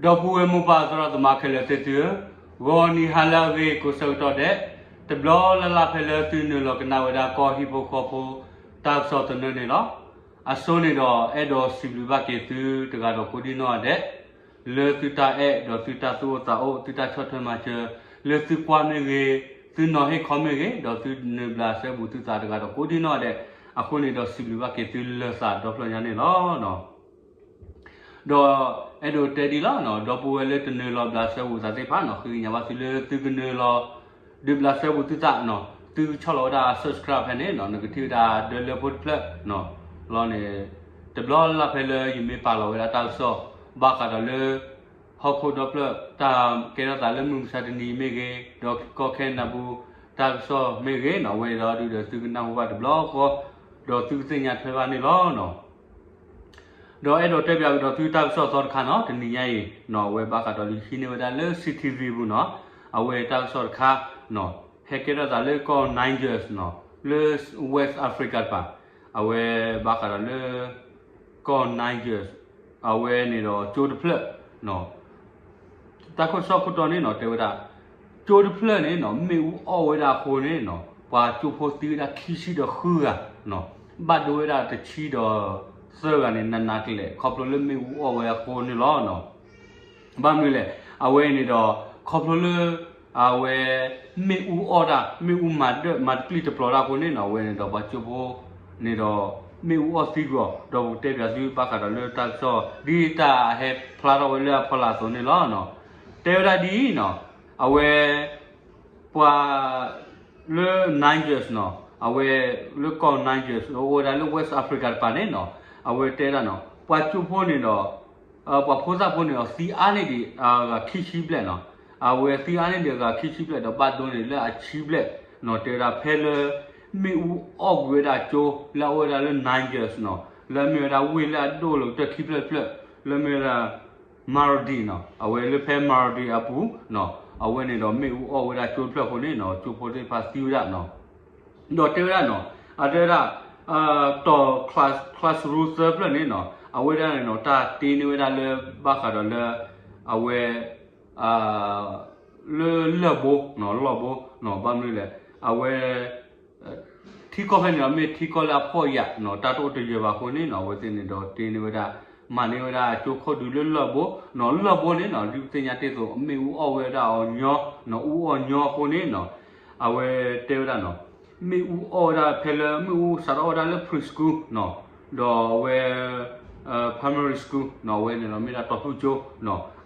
ဒီပုၢ်ဝဲၢ်မိၢ်ပၢ်သရၣ်သမါခဲလၢာ်သ့ၣ်သုဧၢ, ဂီၤနံၤဟါလၢအဂ့ၤကိးဆၢကတီၢ်ဒဲး, တဘျီလၢ်လၢ်ဖဲလၢသုနုာ်လီၤကနၣ်ဝဲဒၣ်ကီၢ်ဟံၣ်ဖိဃီဖိ တၢ်ကစီၣ်သနၢၣ်န့ၣ်လီၤ. အဆိန့ၣ်ဒီးအဲၣ်ဒိးစံးဘျုးဘၣ်က့ၤသုတဂၤဒီးကိးဒံနီၢ်ဂၤဒဲး လၢသုတၢ်အဲၣ်ဒီးသုတၢ်သူၣ်အိၣ်သးအိၣ် သုတၢ်ဆီၣ်ထွဲမၤစၢၤ လၢသုကွၢ်မ့ၢ်ဂ့ၤ, သုနီၤဟ့ၣ်ခီမ့ၢ်ဂ့ၤ, ဒီးသုနုာ်ဘျးစဲဘူးသုသးတဂၤဒီးကိးဒံနီၢ်ဂၤဒဲး, အဃိန့ၣ်ဒီးစံးဘျုးဘၣ်က့ၤသုလၢာ်သးဒီဖျၢၣ်ညါန့ၣ်လီၤ. ဒီးအဲၣ်ဒိးတဲဒ်လီၤ, ဒီပုၢ်ဝဲၢ်လၢတနုာ်လီၤဘျးစဲဘူးသးသ့ၣ်တဖၣ်န့ၣ် ဃ့ကညးဘၣ်သုလၢသုကနုာ်လီၤ ဒုးဘျးစဲဘူးသုသးန့ၣ်, သုကဆီၣ်လီၤဝဲဒၣ် subscribe ဖဲန့ၣ်န့ၣ် နကထံၣ်ဝဲဒၣ်ဒၢလၢဖိတဖျၢၣ် လီၤန့ၣ်, တဘျီလၢ်လၢ်ဖဲလၢယမ့ၢ်ပာ်လီၤဝဲဒၣ်တၢ်ကစီၣ် ဘၣ်ဃးဒီးလၢ ဟီၣ်ခိၣ်ဒီဖျၢၣ် တၢ်ကဲထီၣ်သးလၢမုၢ်မဆါတနံၤမ့ၢ်ဂ့ၤ, ဒီးကီၢ်ခဲနဒၤပူၤ တၢ်ကစီၣ်မ့ၢ်ဂ့ၤန့ၣ် အဝဲဒီးဒုးဒီးသုကနၢ်ဟူဘၣ်တဘျီဃီ, ဒီးသုကသ့ၣ်ညါထွဲဘၣ်န့ၣ်လီၤ. ဒီးအဲၣ်ဒိးတဲပၠးကဒီးသုတၢ်ကစီၣ်သီတခါန့ၣ် တနံၤညါအံၤန့ၣ် အဝဲဘၣ်ဃးဒီးလၢဟံးန့ၢ်ဝဲဒၣ်လၢ CTV ပူၤန့ၣ်, အဝဲတၢ်ကစီၣ်တခါန့ၣ် ဟဲကဲထီၣ်သးလၢကီၢ် Niger န့ၣ် လၢ West Africa တပၤ, အဝဲဘၣ်ဃးဒီးလၢ ကီၢ် Niger အဝဲန့ၣ်ဒီးကၠိတဖျၢၣ်န့ၣ် တၢ်ခိၣ်စီၣ်ခိၣ်တီန့ၣ်န့ၣ် တဲဝဲဒၣ် ကၠိတဖျၢၣ်န့ၣ်န့ၣ် မ့ၣ်အူအီၣ်ဝဲဒၣ်အဃိန့ၣ်န့ၣ် ပှၤကၠိဖိသံဝဲဒၣ်ခံဆံဒီးဃုဂၤန့ၣ်, ဘၣ်ဒိဝဲဒၣ်တဆံဒီးသၢဂၤန့ၣ် နးနးကလဲာ် ခီဖျိလၢမ့ၣ်အူအီၣ်ဝဲအဃိန့ၣ်လီၤ. ဘၣ်မနုၤလဲၣ်, အဝဲန့ၣ်ဒီး ခီဖျိလၢ အဝဲ မ့ၣ်အူအီၣ်တၢ် မ့ၣ်အူမၤဒၢၣ်မၤတပျံၤတပျီၤတၢ်အဃိန့ၣ်န့ၣ် အဝဲန့ၣ်ဒီးပှၤကၠိဖိန့ၣ်ဒီး မ့ၣ်အူအီၣ်သံကွံာ်အီၤ ဒီးပကတဲပၠးသုဘၣ်ဃးဒီးလၢတၢ်ကစီၣ် ဒ်တၢ်ဟဲဖျါထီၣ်ဝဲလၢအဖီလာ်အသိးန့ၣ်လီၤ. တဲဝဲဒၣ်ဒ်အံၤန့ၣ်, အဝဲ ပှၤ လၢ Niger န့ၣ် အဝဲ လၢကီၢ် Niger အိၣ်ဝဲဒၣ်လၢ West Africa တပၤန့ၣ်န့ၣ် အဝဲတဲဒၣ်န့ၣ် ပှၤကၠိဖိန့ၣ်ဒီး ပှၤဖိသၣ်ဖိန့ၣ်ဒီးသံအါန့ၢ်ဒံးအဂၤခံဆံဘျဲၣ်န့ၣ်, အဝဲသံအါန့ၢ်ဒံးအဂၤခံဆံဘျဲၣ်ဒီးဘၣ်ဒိန့ၢ်လၢအဆံဘျဲၣ်န့ၣ် တဲဝဲဒၣ်ဖဲလၢ မ့ၣ်အူအီၣ်ကွံာ်ဝဲဒၣ်ကၠိ လၢအအိၣ်ဝဲဒၣ်လၢ Niger န့ၣ် လၢအမ့ၢ်ဝဲဒၣ်ဝ့ၢ်လၢအဒိၣ်လီၤကတၢၢ်ခံဖျၢၣ်တဖျၢၣ် လၢအမ့ၢ်ဝဲဒၣ် Maradi န့ၣ် အဝဲလၢဖဲ Maradi အပူၤန့ၣ် အဝဲန့ၣ်ဒီးမ့ၣ်အူအီၣ်ဝဲဒၣ်ကၠိတဖျၢၣ်အဃိန့ၣ်န့ၣ် ကၠိဖိသ့ၣ်တဖၣ်သံဝဲဒၣ်န့ၣ် ဒီးတဲဝဲဒၣ်န့ၣ် အတဲဝဲဒၣ် အတဲဝဲဒၣ် တီၤ class, classroom သၢဖျၢၣ်န့ၣ်န့ၣ် အဝဲဒၣ်န့ၣ်န့ၣ် တၢ်တ့န့ၢ်ဝဲဒၣ်လၢ ဘၣ်ဃးဒီးလၢ အဝဲ လၢလၢၢ်ဘိန့ၣ် လီၢ်ဘိန့ၣ် ဘၣ်မနုၤလဲၣ် အဝဲ ထံကီၢ်ဖဲန့ၣ်ဒီး မ့ၢ်ထံကီၢ်လၢအဖှီၣ်ယာ်န့ၣ် တၢ်တအိၣ်တယၢၤဘၣ်အဃိန့ၣ်န့ၣ် အဝဲသ့ၣ်န့ၣ်ဒီးတ့န့ၢ်ဝဲဒၣ် မၤန့ၢ်ဝဲဒၣ်ကၠိခိၣ်ဒုးလၢလီၢ်ဘိန့ၣ် လီၢ်ဘိန့ၣ်န့ၣ် ဒ်ပသ့ၣ်ညါတ့ၢ်အသိး မ့ၣ်အူအီၣ်ဝဲဒၣ်အီၤညီန့ၣ် အူအီၣ်ညီအဃိန့ၣ်န့ၣ် အဝဲတဲဝဲဒၣ်န့ၣ် မ့ၣ်အူအီၣ်ဝဲဒၣ်ဖဲလၢ မ့ၣ်အူစးထီၣ်အီၣ်ဝဲဒၣ်လၢ preschool န့ၣ် ဒီးအဝဲ primary school န့ၣ် အဝဲန့ၣ်ဒီးမ့ၢ်ဒၣ်တီၤဖုၣ်ကၠိ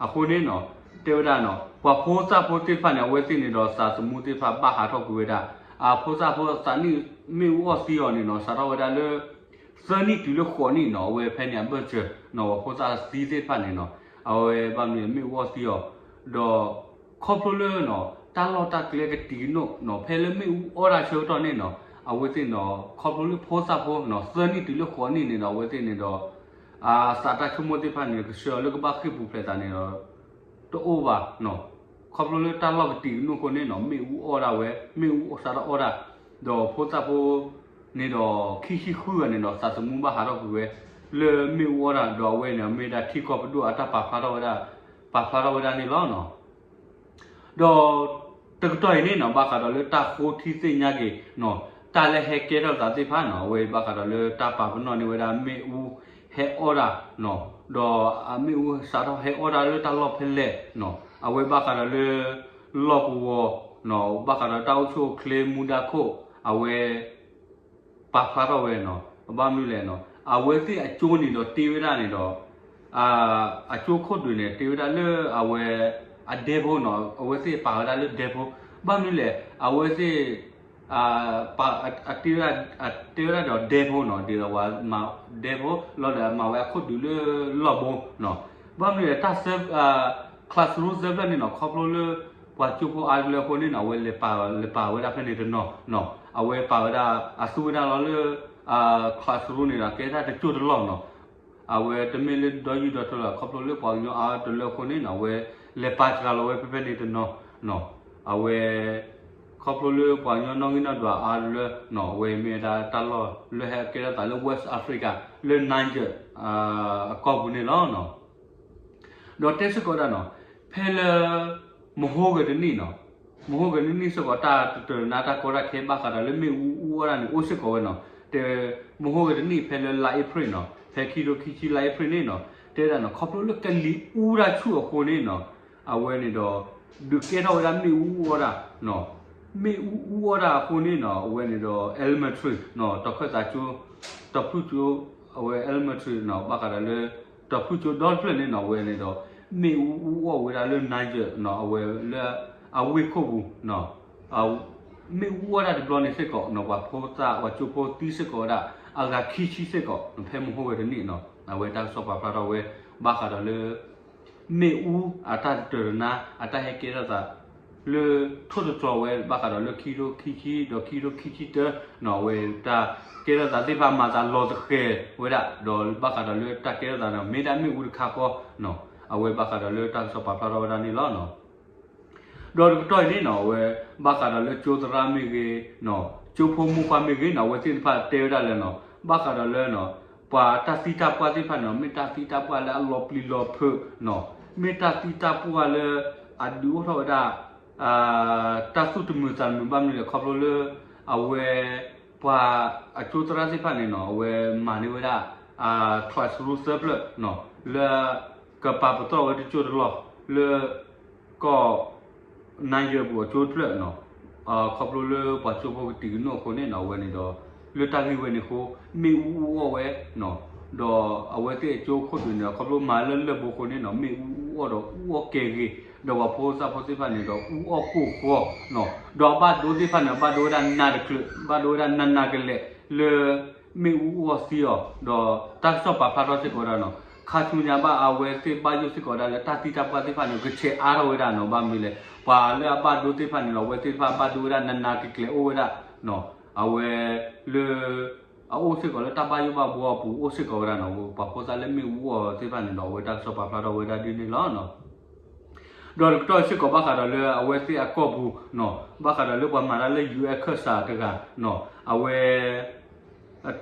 အဃိန့ၣ်န့ၣ် တဲဝဲဒၣ်န့ၣ် ပှၤဖိသၣ်ဖိသ့ၣ်တဖၣ်န့ၣ် အဝဲသ့ၣ်န့ၣ်ဒီးသးသမူသ့ၣ်တဖၣ်ဘၣ်ဟးထီၣ်ကွံာ်ဝဲဒၣ် အဖိသၣ်ဖိသးနံၣ်မ့ၣ်အူအီၣ်သံအီၤန့ၣ်န့ၣ် စးထီၣ်ဝဲဒၣ်လၢ သၢနံၣ်တုၤလၢဃိးနံၣ်န့ၣ် အဝဲဖဲန့ၣ်အဘၢၣ်စၢၤန့ၣ် ပှၤဖိသၣ်သံသ့ၣ်တဖၣ်န့ၣ်န့ၣ် အဝဲဘၣ်မနုၤမ့ၣ်အူအီၣ်သံအီၤ ဒီး ခီဖျိလၢ တၢ်လီၢ်တၢ်ကျဲကတံၤကနိၣ်န့ၣ် ဖဲလၢမ့ၣ်အူအီၣ်တၢ်ဆၢကတီၢ်န့ၣ်န့ၣ် အဝဲသ့ၣ်န့ၣ် ခီဖျိလၢဖိသၣ်ဖိန့ၣ် သၢနံၣ်တုၤလၢဃိးနံၣ်န့ၣ်ဒီး အဝဲသ့ၣ်န့ၣ်ဒီး အသးတၢ်ဆိကမိၣ်သ့ၣ်တဖၣ်န့ၣ် ကဆှၢအီၤလၢကဘၣ်ဃ့ၢ်ပူၤဖျဲးသးန့ၣ်ဒီး တအိၣ်ဘၣ်န့ၣ် ခီဖျိလၢတၢ်လီၢ်ကတံၤကနိၣ်အဃိန့ၣ်န့ၣ် မ့ၣ်အူအီၣ်ဒၣ်ဝဲ မ့ၣ်အူစးထီၣ်အီၣ်ဒၣ် ဒီးဖိသၣ်ဖိန့ၣ်ဒီး ခံဆံဃုဂၤန့ၣ်ဒီး သးသမူဘၣ်ဟးထီၣ်ကွံာ်ဝဲ လၢမ့ၣ်အူအီၣ်ဒၣ် ဒီးအဝဲန့ၣ် မ့ၢ်ဒၣ်ထံကီၢ်ပဒိၣ်အတၢ်ပာ်ဖျါထီၣ်ဝဲဒၣ် ပာ်ဖျါထီၣ်ဝဲဒၣ်န့ၣ်လီၤ. ဒီးတကတီၢ်အံၤန့ၣ်န့ၣ် ဘၣ်ဃးဒီးလၢတၢ်ဃိထံသ့ၣ်ညါက့ၤန့ၣ် တၢ်လၢဟဲကဲထီၣ်သးသ့ၣ်တဖၣ်န့ၣ် အဝဲဘၣ်ဃးဒီးလၢတၢ်ပာ်ပနီၣ်န့ၢ်ဝဲဒၣ်မ့ၣ်အူဟဲအီၣ်ဒၣ်န့ၣ် ဒီးအမ့ၣ်အူစးထီၣ်ဟဲအီၣ်ဒၣ်လၢတၢ်လီၢ်ဖဲလဲၣ်န့ၣ် အဝဲဘၣ်ဃးဒီးလၢ လီၢ်ကဝီၤန့ၣ် ဘၣ်ဃးဒီးတၢ်အိၣ်ဆူၣ်အိၣ်ချ့မူဒါခိၣ် အဝဲ ပာ်ဖျါထီၣ်ဝဲန့ၣ် ဘၣ်မနုၤလဲၣ်န့ၣ် အဝဲသ့ၣ်အကၠိန့ၣ်ဒီးတ့ဝဲဒၣ်န့ၣ်ဒီး အကၠိခိၣ်ဒုးန့ၣ် တ့ဝဲဒၣ်လၢအဝဲ အဒဲဖိန့ၣ် အဝဲသ့ၣ်ပာ်ဝဲဒၣ်လၢဒဲဖိ ဘၣ်မနုၤလဲၣ် အဝဲသ့ၣ် အတ့ဝဲဒၣ်ဒီးဒဲဖိန့ၣ် ဒ်သိးပှၤမၤဒဲဖိလီၤဒီးမၤဝဲအခိၣ်ဒုးလၢလီၢ်ဘိန့ၣ် ဘၣ်မနုၤလဲၣ် တၢ်ဆၢ classroom သၢဖျၢၣ်န့ၣ်န့ၣ် ခီဖျိလၢ ပှၤကၠိဖိအါတလၢအဃိန့ၣ်န့ၣ် အဝဲလဲၤပာ်ဝဲဒၣ်ဖဲန့ၣ်တနီၤန့ၣ် အဝဲပာ်ဝဲဒၣ် အသူဝဲဒၣ်လီၤလၢ classroom န့ၣ်ဒီး ကဲဒၣ်တကၠိၢ်တလီၢ်န့ၣ် အဝဲတမ့ၢ်လၢဒီယုၢ်ဒီထၢလီၤ ခီဖျိလၢပှၤကညီအါတလၢအဃိန့ၣ်န့ၣ် အဝဲလဲၤပာ်စှၤလီၤဝဲဖဲဖဲန့ၣ်တနီၤန့ၣ် အဝဲ ခီဖျိလၢပှၤကညီနီၣ်ဂံၢ်နီၣ်ဒွးအါတလၢန့ၣ် အဝဲမ့ၢ်ဝဲဒၣ်တၢ်လီၢ်လၢဟဲကဲထီၣ်သးလၢ West Africa လၢ Niger အကီၢ်ပူၤန့ၣ်လီၤ. ဒီးတဲစ့ၢ်ကီးဝဲဒၣ်နီၤ, ဖဲလၢ မဟိဂဲၤတနံၣ်နီၤ, မဟိဂဲၤတနံၣ်စ့ၢ်ကီး တၢ်တတၢၢ်တနါတၢ်ကီတၢ်ခဲဘၣ်ဃးဒီးလၢမ့ၣ်အူအူအီၣ်ဒၣ်န့ၣ် အိၣ်စ့ၢ်ကီးဝဲနီၤ, တဲ မဟိဂဲၤတနံၣ်ဖဲလၢလါအ့ဖြ့ၣ်နီၤ, ဖဲခံကထိခံဆံလါအ့ဖြ့ၣ်န့ၣ်နီၤ, တဲဒၣ်နီၤ ခီဖျိလၢကလံၤအူတၢ်ဆူၣ်အဃိန့ၣ်နီၤ, အဝဲန့ၣ်ဒီး ဒုးကဲထီၣ်ဝဲဒၣ်မ့ၣ်အူအူအီၣ်ဒၣ် မ့ၣ်အူအူအီၣ်ဒၣ်အဃိန့ၣ်နီၤ အဝဲန့ၣ်ဒီး elementary နီၤ တီၤခၢၣ်သးကၠိ တီၤဖုၣ်ကၠိ အဝဲ elementary နီၤ ဘၣ်ဃးဒီးလၢ တီၤဖုၣ်ကၠိဒီတဖျၢၣ်န့ၣ်နီၤ အဝဲန့ၣ်ဒီး မ့ၣ်အူအူအီၣ်ဝဲဒၣ်လၢနါယၢၢ်နီၤ အဝဲလၢ အဝ့ၢ်ခိၣ်ပူၤနီၤ မ့ၣ်အူအူအီၣ်ဒၣ်တဘျီန့ၣ်စ့ၢ်ကီးနီၤ ပှၤဖိသၣ်ပှၤကၠိဖိသံစ့ၢ်ကီးဝဲဒၣ် အဂၤခံဆံစ့ၢ်ကီး ဖဲမဟိဝဲတနံၣ်နီၤ အဝဲတၢ်ကစီၣ်ပာ်ဖျါထီၣ်ဝဲ ဘၣ်ဃးဒီးလၢ မ့ၣ်အူအတၢ်တတၢၢ်တနါ အတၢ်ဟဲကဲထီၣ်သး လၢထိၣ်သတြီၤဝဲ ဘၣ်ဃးဒီးလၢခံကထိခံဆံ ဒီးခံကထိခံဆံတၢနီၤ အဝဲတၢ်ကဲထီၣ်သးသ့ၣ်တဖၣ်မၤသးလီၤသဃဲၤဝဲဒၣ် ဒီးဘၣ်ဃးဒီးလၢတၢ်ကဲထီၣ်သးန့ၣ် မ့ၢ်ဒၣ်မ့ၣ်အူတခါဃီနီၤ အဝဲဘၣ်ဃးဒီးလၢတၢ်ကစီၣ်ပာ်ဖျါထီၣ်ဝဲဒၣ်န့ၣ်လီၤ. ဒီးတကတီၢ်အံၤန့ၣ်နီၤ အဝဲ ဘၣ်ဃးဒီးလၢကၠိသရၣ်မ့ၢ်ဂ့ၤနီၤ ကၠိဖိမိၢ်ပှၢ်မ့ၢ်ဂ့ၤနီၤ အဝဲသ့ၣ်တဖၣ်တဲဝဲဒၣ်လၢနီၤ ဘၣ်ဃးဒီးလၢနီၤ ပှၤတၢ်သံတၢ်ပှၢ်သ့ၣ်တဖၣ်န့ၣ်နီၤ မ့ၢ်တၢ်သံတၢ်ပှၢ်လၢအလီၤပျံၤလီၤဖုးနီၤ မ့ၢ်တၢ်သံတၢ်ပှၢ်လၢ အဒုးအိၣ်ထီၣ်ဝဲဒၣ် တၢ်သူၣ်တမုာ်သးတမုာ်ဘၣ်မနုၤလဲၣ် ခီဖျိလၢ အဝဲ ပှၤအကၠိသရၣ်သ့ၣ်တဖၣ်န့ၣ်နီၤ အဝဲမၤန့ၢ်ဝဲဒၣ် classroom သၢဖျၢၣ်နီၤ လၢ ကပာ်ပတီၢ်ဝဲတကၠိတလီၢ် လၢ ကီၢ် နါယၢၢ်ပူၤအကၠိတဖျၢၣ်နီၤ ခီဖျိလၢပှၤကၠိဖိကတံာ်ကနိၣ်အဃိန့ၣ်နီၤ အဝဲန့ၣ်ဒီး လၢတၢ်ဂ့ၢ်ဝဲန့ၣ်အဃိ မ့ၣ်အူအူအီၣ်ဝဲနီၤ ဒီးအဝဲသ့ၣ်အကၠိခိၣ်သ့ၣ်န့ၣ်ဒီး ခီဖျိမၤလၢလၢၢ်ဘိအဃိန့ၣ်နီၤ မ့ၣ်အူအူအီၣ်ဒီးအူအီၣ်ကဲဂ့ၤ ဒီးပှၤဖိသၣ်ဖိသ့ၣ်တဖၣ်န့ၣ်ဒီး အူအီၣ်ကိၢ်ဃီနီၤ ဒီးအဘၣ်ဒိသ့ၣ်တဖၣ်န့ၣ် ဘၣ်ဒိဝဲဒၣ်နးတချုး ဘၣ်ဒိဝဲဒၣ်နးနးကလဲာ်လၢ မ့ၣ်အူအူအီၣ်သံအီၤ ဒီးတၢ်ကစီၣ်ပာ်ဖျါထီၣ်စ့ၢ်ကီးဝဲဒၣ်နီၤ ခါဆူညါဘၣ်အဝဲသ့ၣ်ဘၣ်ယိၣ်စ့ၢ်ကီးဝဲဒၣ်လၢတၢ်သံတၢ်ပှၢ်သ့ၣ်တဖၣ်န့ၣ် ကဆဲးအါထီၣ်ဝဲဒၣ်နီၤ ဘၣ်မနုၤလဲၣ် ပှၤလၢအဘၣ်ဒိသ့ၣ်တဖၣ်န့ၣ်ဒီး အဝဲသ့ၣ်တဖၣ်ဘၣ်ဒိဝဲဒၣ်နးနးကလဲာ်အိၣ်ဝဲဒၣ်နီၤ အဝဲ လၢ အအိၣ်စ့ၢ်ကီးလၢတၢ်ဘၣ်ယိၣ်ဘၣ်ဘှီအပူၤအိၣ်စ့ၢ်ကီးဝဲဒၣ်နီၤ ပှၤဖိသၣ်လၢမ့ၣ်အူအီၣ်သ့ၣ်တဖၣ်န့ၣ်ဒီး အဝဲတၢ်ကစီၣ်ပာ်ဖျါထီၣ်ဝဲဒၣ်ဒ်န့ၣ်လီၤ. ဒီးတကတီၢ်စ့ၢ်ကီးဘၣ်ဃးဒီးလၢအဝဲသ့ၣ်အကီၢ်ပူၤနီၤ ဘၣ်ဃးဒီးလၢပှၤမၤတၢ်လၢ ယူၢ်အဲၣ် ခၢၣ်စးတဂၤနီၤ အဝဲ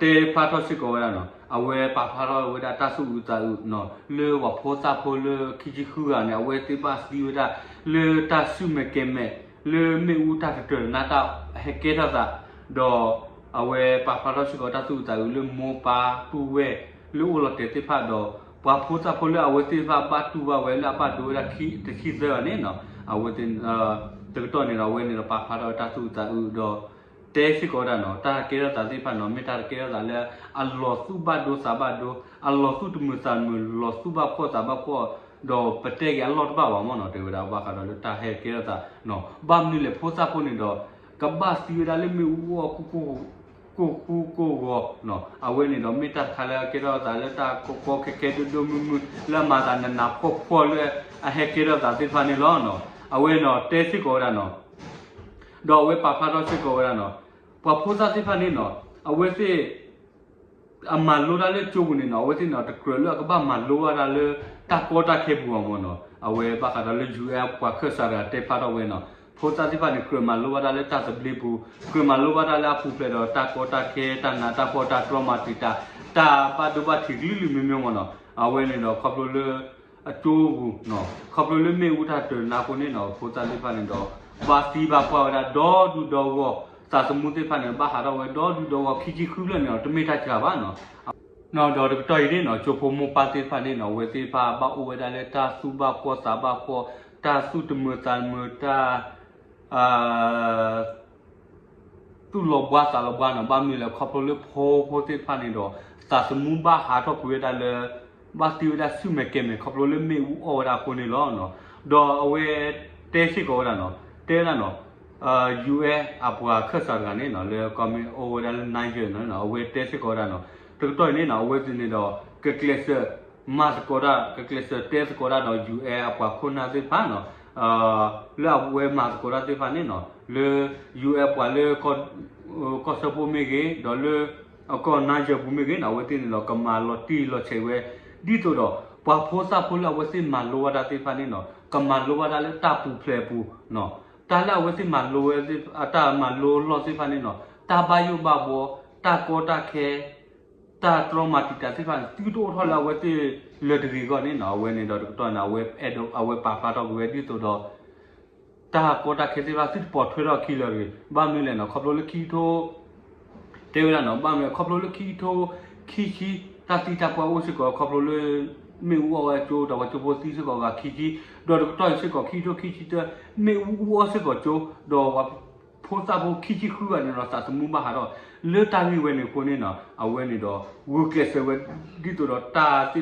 တဲဖျါထီၣ်စ့ၢ်ကီးဝဲဒၣ်နီၤ အဝဲပာ်ဖျါထီၣ်ဝဲဒၣ်တၢ်သူၣ်အုးသးအုးနီၤ လၢပှၤဖိသၣ်ဖိလၢခံဆံဃုဂၤန့ၣ် အဝဲသ့ၣ်ဘၣ်သံဝဲဒၣ် လၢတၢ်ဆူၣ်မဲာ်ကဲၤမဲာ် လၢမ့ၣ်အူတၢ်တတၢၢ်တနါတၢ်ဟဲကဲထီၣ်သး ဒီး အဝဲပာ်ဖျါထီၣ်စ့ၢ်ကီးတၢ်သူၣ်အုးသးအုးလၢမိၢ်ပၢ်ပုၢ်ဝဲၢ် လၢအိၣ်လီၤတဲာ်သ့ၣ်တဖၣ်ဒီး ပှၤဖိသၣ်ဖိလၢအဝဲသ့ၣ်တဖၣ်ဘၣ်တူၢ်ဘၣ်ဝဲလၢအဘၣ်ဒိဝဲဒၣ်တဆံသၢဂၤန့ၣ်နီၤ အဝဲ တကတီၢ်န့ၣ်ဒီး အဝဲန့ၣ်ဒီးပာ်ဖျါထီၣ်ဝဲတၢ်သူၣ်အုးသးအုးဒီး တဲစ့ၢ်ကီးဝဲဒၣ်နီၤ တၢ်ကဲထီၣ်သးသ့ၣ်တဖၣ်နီၤ မ့ၢ်တၢ်ကဲထီၣ်သးလၢ အလီၤသူၣ်ဘၣ်ဒိသးဘၣ်ဒိ အလီၤသူၣ်တမုာ်သးတမုာ် လီၤသူၣ်ဘၣ်ဖှီၣ်သးဘၣ်ဖှီၣ် ဒီးပတဲက့ၤအလီၢ်တဘၣ်ဘၣ်မ့ၢ်နီၤ တဲဝဲဒၣ်ဘၣ်ဃးဒီးလၢတၢ်ဟဲကဲထီၣ်သးနီၤ ဘၣ်မနုၤလဲၣ်ဖိသၣ်ဖိန့ၣ်ဒီး ကဘၣ်သံဝဲဒၣ်လၢမ့ၣ်အူအီၣ် ကိၢ်ဃူကိၢ်ဂီၤနီၤ အဝဲန့ၣ်ဒီးမ့ၢ်တၢ်တခါလၢအကဲထီၣ်သးလၢတၢ်ကီကီခဲခဲဒိၣ်ဒိၣ်မုၢ်မုၢ် လၢအမၤသးနးနးဖှီၣ်ဖှီၣ်လၢအဟဲကဲထီၣ်သးသ့ၣ်တဖၣ်န့ၣ်လီၤနီၤ အဝဲနီၤ တဲစ့ၢ်ကီးဝဲဒၣ်နီၤ ဒီးအဝဲပာ်ဖျါထီၣ်စ့ၢ်ကီးဝဲဒၣ်နီၤ ပှၤဖိသၣ်သ့ၣ်တဖၣ်န့ၣ်နီၤ အဝဲသ့ၣ် အမၤလိတၢ်လၢကၠိပူၤန့ၣ်နီၤ အဝဲသ့ၣ်န့ၣ် တကြၢးလၢအကဘၣ်မၤလိဘၣ်တၢ်လၢ တၢ်ကီတၢ်ခဲပူၤဘၣ်မ့ၢ်နီၤ အဝဲဘၣ်ဃးဒီးလၢ ယူၢ်အဲၣ် ပှၤခၢၣ်စးတဂၤတဲဖျါထီၣ်ဝဲနီၤ ဖိသၣ်သ့ၣ်တဖၣ်န့ၣ် ကြၢးမၤလိဘၣ်တၢ်လၢတၢ်သဘျ့ပူၤ ကြၢးမၤလိဘၣ်တၢ်လၢအပူၤဖျဲးဒီးတၢ်ကီတၢ်ခဲ တၢ်နးတၢ်ဖှီၣ် တၢ်တြီမၤတံာ်တာ် တၢ်ဘၣ်ဒိဘၣ်ထံးကလုာ်ကလုာ်မ့ၢ်မ့ၢ်မ့ၢ်နီၤ အဝဲန့ၣ်ဒီးခီဖျိလၢ အကၠိပူၤနီၤ ခီဖျိလၢမ့ၣ်အူတၢ်တတၢၢ်တနါအဃိန့ၣ်နီၤ ဖိသၣ်သ့ၣ်တဖၣ်န့ၣ်ဒီး ဘၣ်သံဘၣ်ပှၢ်ဝဲဒၣ်ဒီဒူဒီဂီၢ် သးသမူသ့ၣ်တဖၣ်န့ၣ် ဘၣ်ဟးထီၣ်ဝဲဒီဒူဒီဂီၢ် ခံဆံဃုဖျၢၣ်န့ၣ်ဒီး တမ့ၢ်တၢ်စှၤဘၣ်နီၤ ဒီးတကတီၢ်အံၤန့ၣ်နီၤ ကၠိဖိမိၢ်ပၢ်သ့ၣ်တဖၣ်န့ၣ်နီၤ အဝဲသ့ၣ်တဖၣ်ဘၣ်အိၣ်ဝဲဒၣ်လၢတၢ်သူၣ်ဘၣ်ဖှီၣ်သးဘၣ်ဖှီၣ် တၢ်သူၣ်တမုာ်သးတမုာ် တၢ် သူၣ်လီၤဘှါသးလီၤဘှါနီၤ ဘၣ်မနုၤလဲၣ် ခီဖျိလၢဖိဖိသ့ၣ်တဖၣ်န့ၣ်ဒီး သးသမူဘၣ်ဟးထီၣ်ကွံာ်ဝဲဒၣ်လၢ ဘၣ်သံဝဲဒၣ်ဆူၣ်မဲာ်ကဲၤမဲာ် ခီဖျိလၢမ့ၣ်အူအီၣ်ဝဲဒၣ်အဃိန့ၣ်လီၤ. ဒီးအဝဲတဲစ့ၢ်ကီးဝဲဒၣ်နီၤ တဲဝဲဒၣ်နီၤ ယူၢ်အဲၣ် အပှၤခၢၣ်စးတဂၤန့ၣ်နီၤ လၢကီၢ်မ့ၢ်အိၣ်ဝဲဒၣ်လၢ Niger နီၤ အဝဲတဲစ့ၢ်ကီးဝဲဒၣ်နီၤ တကတီၢ်အံၤန့ၣ်နီၤ အဝဲသ့ၣ်န့ၣ်ဒီး ကကျဲးစၢး မၤသကိးတၢ် ကကျဲးစၢးတဲသကိးတၢ်ဒီး ယူၢ်အဲၣ် အပှၤခိၣ်နၢ်သ့ၣ်တဖၣ်နီၤ လၢအဝဲမၤသကိးတၢ်သ့ၣ်တဖၣ်န့ၣ်နီၤ လၢ ယူၢ်အဲၣ် ပှၤလၢ ကီၢ်စၢဖှိၣ်မ့ၢ်ဂ့ၤ ဒီးလၢ အကီၢ် Niger ပူၤမ့ၢ်ဂ့ၤနီၤ အဝဲသ့ၣ်န့ၣ်ဒီး ကမၤလီၤတံၢ်လီၤဆဲးဝဲ ဒ်သိးဒီး ပှၤဖိသၣ်ဖိလၢအဝဲသ့ၣ်မၤလိဘၣ်တၢ်သ့ၣ်တဖၣ်န့ၣ်နီၤ ကမၤလိဘၣ်တၢ်လၢတၢ်ပူၤဖျဲးအပူၤနီၤ တၢ်လၢအဝဲသ့ၣ်မၤလိဝဲ အတၢ်မၤလိလီၢ်သ့ၣ်တဖၣ်န့ၣ်နီၤ တၢ်ဘၣ်ယိၣ်ဘၣ်ဘှီ တၢ်ကီတၢ်ခဲ တၢ်တြီမၤတံာ်တာ်သ့ၣ်တဖၣ်န့ၣ် သုတအိၣ်ထီၣ်လၢအဝဲသ့ၣ်လၢၤတဂ့ၤအဂီၢ်န့ၣ်နီၤ, အဝဲန့ၣ်ဒီးတကတီၢ်န့ၣ် အဝဲအဲၣ်ဒိး အဝဲပာ်ဖျါထီၣ်ကွံာ်ဝဲဒ်သိးဒီး တၢ်ကီတၢ်ခဲသ့ၣ်တဖၣ် သုတပိာ်ထွဲထီၣ်အခံလၢၤတဂ့ၤ. ဘၣ်မနုၤလဲၣ်နီၤ, ခီဖျိလၢခံကထိ တဲဝဲဒၣ်နီၤ, ဘၣ်မနုၤလဲၣ် ခီဖျိလၢခံကထိခံဆံ တၢ်သံတၢ်ပှၢ်အိၣ်စ့ၢ်ကီး ခီဖျိလၢ မ့ၣ်အူအီၣ်ဝဲကၠိ ဒီးပှၤကၠိဖိသံစ့ၢ်ကီးဂၤခံဆံ, ဒီးတကတီၢ်အံၤစ့ၢ်ကီး ခံကထိခံဆံတၢ မ့ၣ်အူအီၣ်စ့ၢ်ကီးကၠိ ဒီးပှၤဖိသၣ်ဖိခံဆံဃုဂၤန့ၣ်ဒီး သးသမူဘၣ်ဟးထီၣ် လၢတၢ်ဂ့ၢ်ဝဲန့ၣ်အဃိန့ၣ်နီၤ, အဝဲန့ၣ်ဒီး ဂုာ်ကျဲးစၢးဝဲ ဒ်သိးဒီးတၢ်သ့ၣ်တ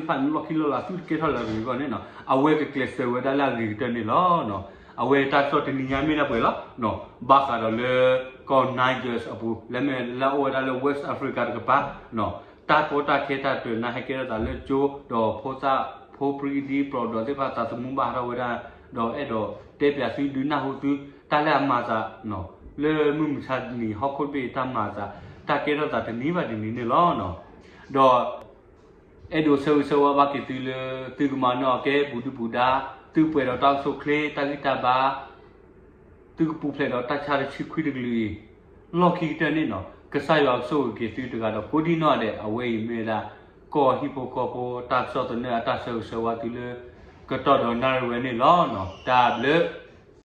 ဖၣ်န့ၣ် လီၢ်ခံလီၢ်လၤ သုတကဲထီၣ်လၢၤတဂ့ၤအဂီၢ်န့ၣ်နီၤ, အဝဲကကျဲးစၢးဝဲဒၣ်လၢအဂ့ၤကတၢၢ်န့ၣ်လီၤ. အဝဲတၢ်ကစီၣ်တနံၤညါမ့ၢ်ဒၣ်ပှဲၤလီၤ. ဘၣ်ဃးဒီးလၢ ကီၢ် Niger အပူၤ လၢမ့ၢ်လၢအအိၣ်ဝဲဒၣ်လၢ West Africa တကပၤ တၢ်ကီတၢ်ခဲတၢ်တနါဟဲကဲထီၣ်သးလၢကၠိ ဒီးဖိသၣ်ဖိပြံ ဒ်ပျီၢ်ဒီးသ့ၣ်တဖၣ် သးသမူဘၣ်ဟးထီၣ်ဝဲဒၣ်, ဒီးအဲၣ်ဒိးတဲပၠးသုဒုးနၢ်ဟူသု တၢ်လၢအမၤသး လၢမုၢ်မဆါတနံၤ ဟီၣ်ခိၣ်တဘ့ၣ်အတၢ်မၤသး တၢ်ကဲထီၣ်သးတနံၤဘၣ်တနံၤန့ၣ်လီၤ. ဒီး အဲၣ်ဒိးဆၢဂ့ၤဆၢဝါဘၣ်က့ၤသုလၢ သုကမၤနၢၤအီၤကဲပူၤဒုၣ်ပူၤဒါ, သုပှဲၤဒီးတၢ်အိၣ်ဆူၣ်အိၣ်ချ့ တၢ်ဂံၢ်တၢ်ဘါ, သုကပူၤဖျဲးဒီးတၢ်ဆါတဆံခွံတကလုာ်အံၤ လီၢ်ခံကတၢၢ်န့ၣ်နီၤ, ကစၢ်ယွၤကဆိၣ်ဂ့ၤက့ၤသုတဂၤဒီးကိးဒံနီၢ်ဒဲး. အဝဲအံၤမ့ၢ်ဝဲဒၣ် ကီၢ်ဟံၣ်ဖိဃီဖိ တၢ်ကစီၣ်သနၢၣ်အတၢ်ဆၢဂ့ၤဆၢဝါသုလၢ ကတီၢ်ဒီးနၣ်ရံၣ်ဝဲန့ၣ်လီၤ. တၢ်ဘျုး